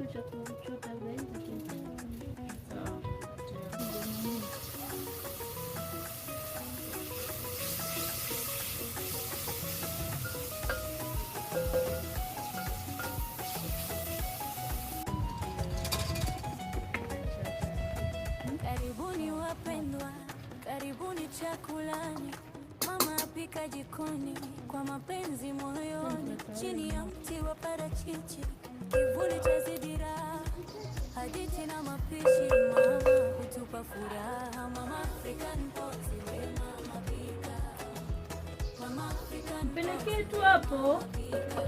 Kitu cha kuchota, guys. Sawa. Karibuni wapendwa, karibuni chakulani. Mama apika jikoni kwa mapenzi moyoni, chini ya mti wa parachichi, kivuli cha zidira, hadithi na mapishi, mama hutupa furaha. Mama African Pot, we mama pika. Mama African Pelekee tu hapo. Pika.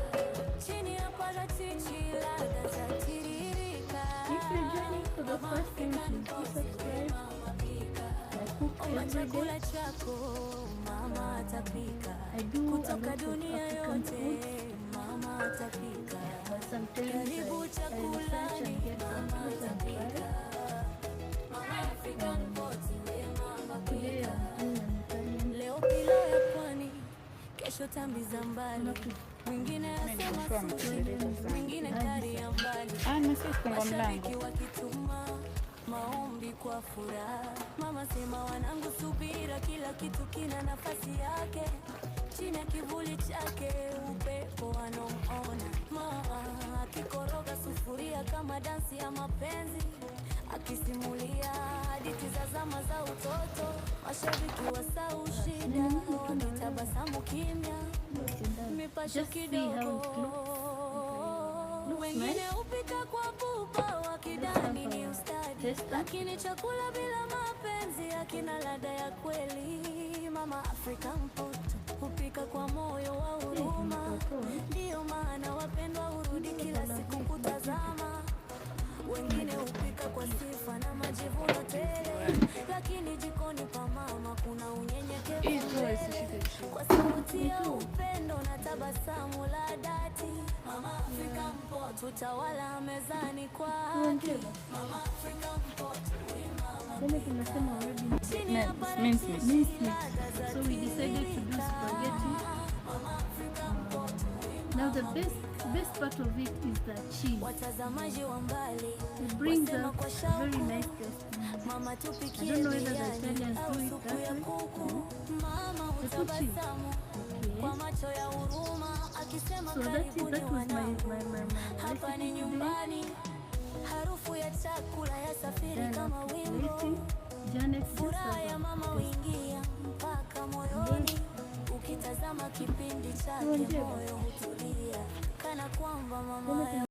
Chini ya parachichi, ladha za tiririka. If you're joining for the first time, please do subscribe. I cook Omba every day. chakula chako mama atapika, I do a kutoka lot of dunia African yote food. Mama atapika. But sometimes Karibu I research chakulani, and get some mama food and try. atapika. Mama African Pot, we mama Today pika. I'm doing an Italian. Leo pilau ya pwani, kesho tambi za mbali, mwingine asema Nilikuwa sushi, mtiririko sana. mwingine kari ya mbali. Ah, nimesikia kufungua Mashabiki mlango. wakituma maombi kwa furaha, mama sema wanangu, subira, kila kitu kina nafasi yake. Chini ya kivuli chake upepo wanaomona mama akikoroga sufuria kama dansi ya mapenzi, akisimulia hadithi za zama za utoto. Mashabiki wasahau shida, wakitabasamu kimya, mipasho Just see how it kidogo looks. Looks wengine nice. hupika kwa pupa wakidhani ni ustadi, Tester. Lakini chakula bila mapenzi hakina ladha ya kweli. Mama African Pot hupika kwa moyo wa huruma, ndiyo maana wapendwa hurudi kila siku kutazama. Wengine hupika kwa sifa na majivuno tele, lakini jikoni pa mama kuna unyenyekevu Hii tu mbele. isishike chini. Kwa sauti ya upendo na tabasamu la dhati, Mama African Pot utawala mezani kwa haki. Mama African Pot, we mama Then tunasema already chini ya Mince meat. Mince meat. So we decided to do spaghetti. Now the best part of it is the cheese. Watazamaji wa mbali It brings wasema out kwa very shauku, nice taste. mama I tupikie don't know whether the biriani Italians au do it supu that ya way. kuku. Mama They put cheese. hutabasamu kwa Okay. macho ya huruma akisema So that is karibuni that was my wanangu, my my, my hapa recipe ni today. nyumbani. Harufu ya chakula yasafiri Then kama after wimbo, waiting, Janet just furaha have ya a mama huingia mpaka moyoni. Ukitazama kipindi chake Tuonje. moyo hutulia, kana kwamba mama